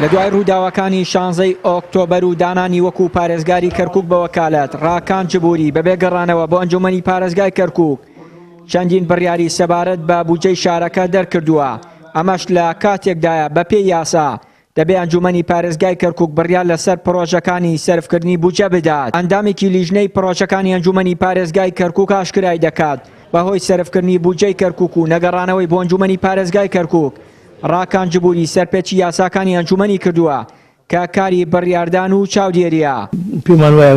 لە دوای ڕووداوەکانی شانزەی ئۆکتۆبەر و دانانی وەکو پارێزگاری کەرکوک بە وەکالەت، ڕاکان جبوری بەبێ گەڕانەوە بۆ ئەنجومەنی پارێزگای کەرکوک چەندین بڕیاری سەبارەت بە بودجەی شارەکە دەرکردووە، ئەمەش لە کاتێکدایە بەپێی یاسا دەبێ ئەنجومەنی پارێزگای کەرکوک بڕیار لەسەر پڕۆژەکانی سەرفکردنی بودجە بدات. ئەندامێکی لیژنەی پڕۆژەکانی ئەنجومەنی پارێزگای کەرکوک ئاشکرای دەکات، بەهۆی سەرفکردنی بودجەی کەرکوک و نەگەڕانەوەی بۆ ئەنجومەنی پارێزگای کەرکوک، ڕاکان جبوری سەرپێچی یاساکانی ئەنجومەنی کردووە کە کاری بڕیاردان و چاودێرییە. پێمان وایە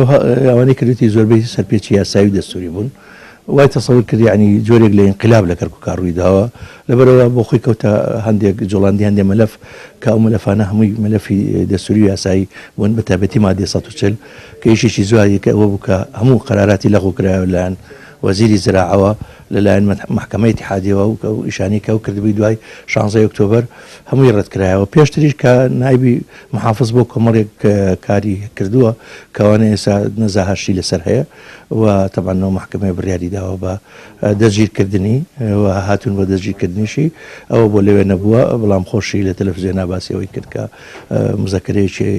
ئەوانەی کردوویەتی زۆربەی سەرپێچی یاسایی و دەستووری بوون. وای تەسەور کرد یەعنی جۆرێک لە ئینقلاب لە کەرکوکا ڕووی داوە، لەبەرئەوە بۆ خۆی کەوتە هەندێک جوڵاندی هەندێک مەلەف کە ئەو مەلەفانە هەمووی مەلەفی دەستووری و یاسایی بوون، بە تایبەتی مادەی 140 کە ئیشێکی زۆری کە ئەوە بوو کە هەموو قەراراتی لەغو کرایەوە لەلایەن وەزیری زراعەوە، لەلایەن مەحکەمەی ئیتیحادیەوە و ئەو ئیشانەی کە ئەو کردبووی دوای شانزەی ئۆکتۆبەر هەمووی ڕەت کرایەوە. پێشتریش کە نایبی محافز بۆ کۆمەڵێک کاری کردووە کە ئەوانە ئێستا نەزاهەشی لەسەر هەیە. و تەبعەن ئەو مەحکەمەیە بڕیاری داوە بە دەستگیرکردنی و هاتوون بۆ دەستگیرکردنیشی، ئەوە بۆ لەوێ نەبووە، بەڵام خۆشی لە تەلەفزیۆنا باسی ئەوەی کرد کە مزەکەرەیەکی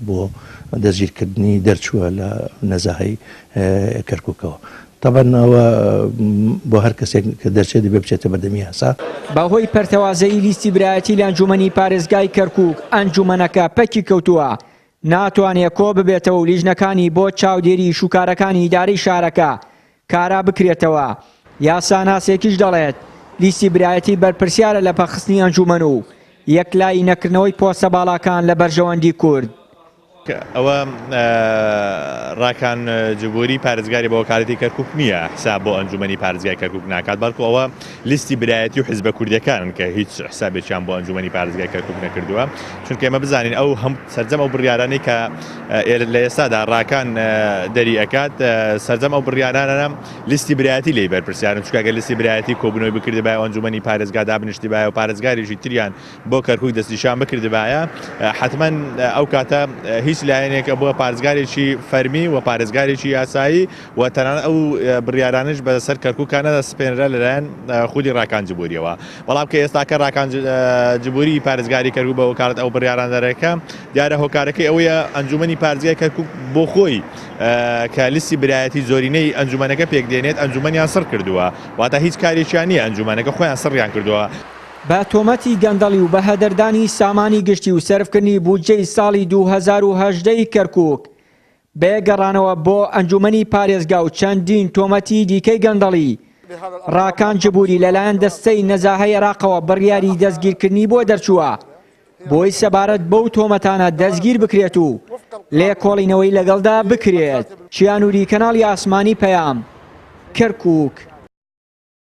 بۆ دەستگیرکردنی دەرچووە لە نەزاهەی کەرکووکەوە. تەبعەن ئەوە بۆ هەر کەسێک کە دەرچێت دەبێت بچێتە بەردەمی یاسا. بەهۆی پەرتەوازەیی لیستی برایەتی لە ئەنجوومەنی پارێزگای کەرکووک، ئەنجوومەنەکە پەکی کەوتووە، ناتوانێ کۆ ببێتەوە و لیژنەکانی بۆ چاودێری ئیشوکارەکانی ئیدارەی شارەکە کارا بکرێتەوە، یاساناسێکیش دەڵێت، لیستی برایەتی بەرپرسیارە لە پەکخستنی ئەنجومەن و یەکلایی نەکردنەوەی پۆستە باڵاکان لە بەرژەوەندی کورد. ئەوە ڕاکان جبوری پارێزگاری بە وەکالەتی کەرکوک نییە حساب بۆ ئەنجومەنی پارێزگای کەرکوک ناکات، بەڵکو ئەوە لیستی برایەتی و حزبە کوردیەکانن کە هیچ حسابێکیان بۆ ئەنجومەنی پارێزگای کەرکوک نەکردووە، چونکە ئێمە بزانین ئەو هەم سەرجەم ئەو بڕیارانەی کە لە ئێستادا ڕاکان دەری ئەکات سەرجەم ئەو بڕیارانە لیستی برایەتی لێی بەرپرسیارن، چونکە گەر لیستی برایەتی کۆبوونەوەی بکردبایە و ئەنجومەنی پارێزگا دابنیشتبایە و پارێزگارێکی تریان بۆ کەرکوک دەستنیشان بکردبایە حەتمەن ئەو کاتە هیچ لایەنێک بووە پارێزگارێکی فەرمی و پارێزگارێکی یاسایی و تەنانەت ئەو بڕیارانەش بەسەر کەرکوکا نەدەسپێنرا لەلایەن خودی ڕاکان جبوریەوە. بەڵام کە ئێستاکە ڕاکان جبوری پارێزگاری کەرکوک بە وەکالەت ئەو بڕیارانە دەرەکە، دیارە هۆکارەکەی ئەوەیە ئەنجومەنی پارێزگای کەرکوک بۆ خۆی کە لیستی برایەتی زۆرینەی ئەنجومەنەکە پێکدێنێت ئەنجومەنیان سڕ کردووە، واتە هیچ کارێکیان نییە ئەنجومەنەکە خۆیان سڕیان کردووە. بە تۆمەتی گەندەڵی و بەهەدەردانی سامانی گشتی و سەرفکردنی بودجەی ساڵی 2018 ی کەرکوک بێ گەڕانەوە بۆ ئەنجومەنی پارێزگا و چەندین تۆمەتی دیکەی گەندەڵی، ڕاکان جبوری لەلایەن دەستەی نەزاهەی عێراقەوە بڕیاری دەستگیرکردنی بۆ دەرچووە، بۆی سەبارەت بەو تۆمەتانە دەستگیر بکرێت و لێکۆڵینەوەی لەگەڵدا بکرێت. چیا نوری، کەناڵی ئاسمانی پەیام، کەرکوک.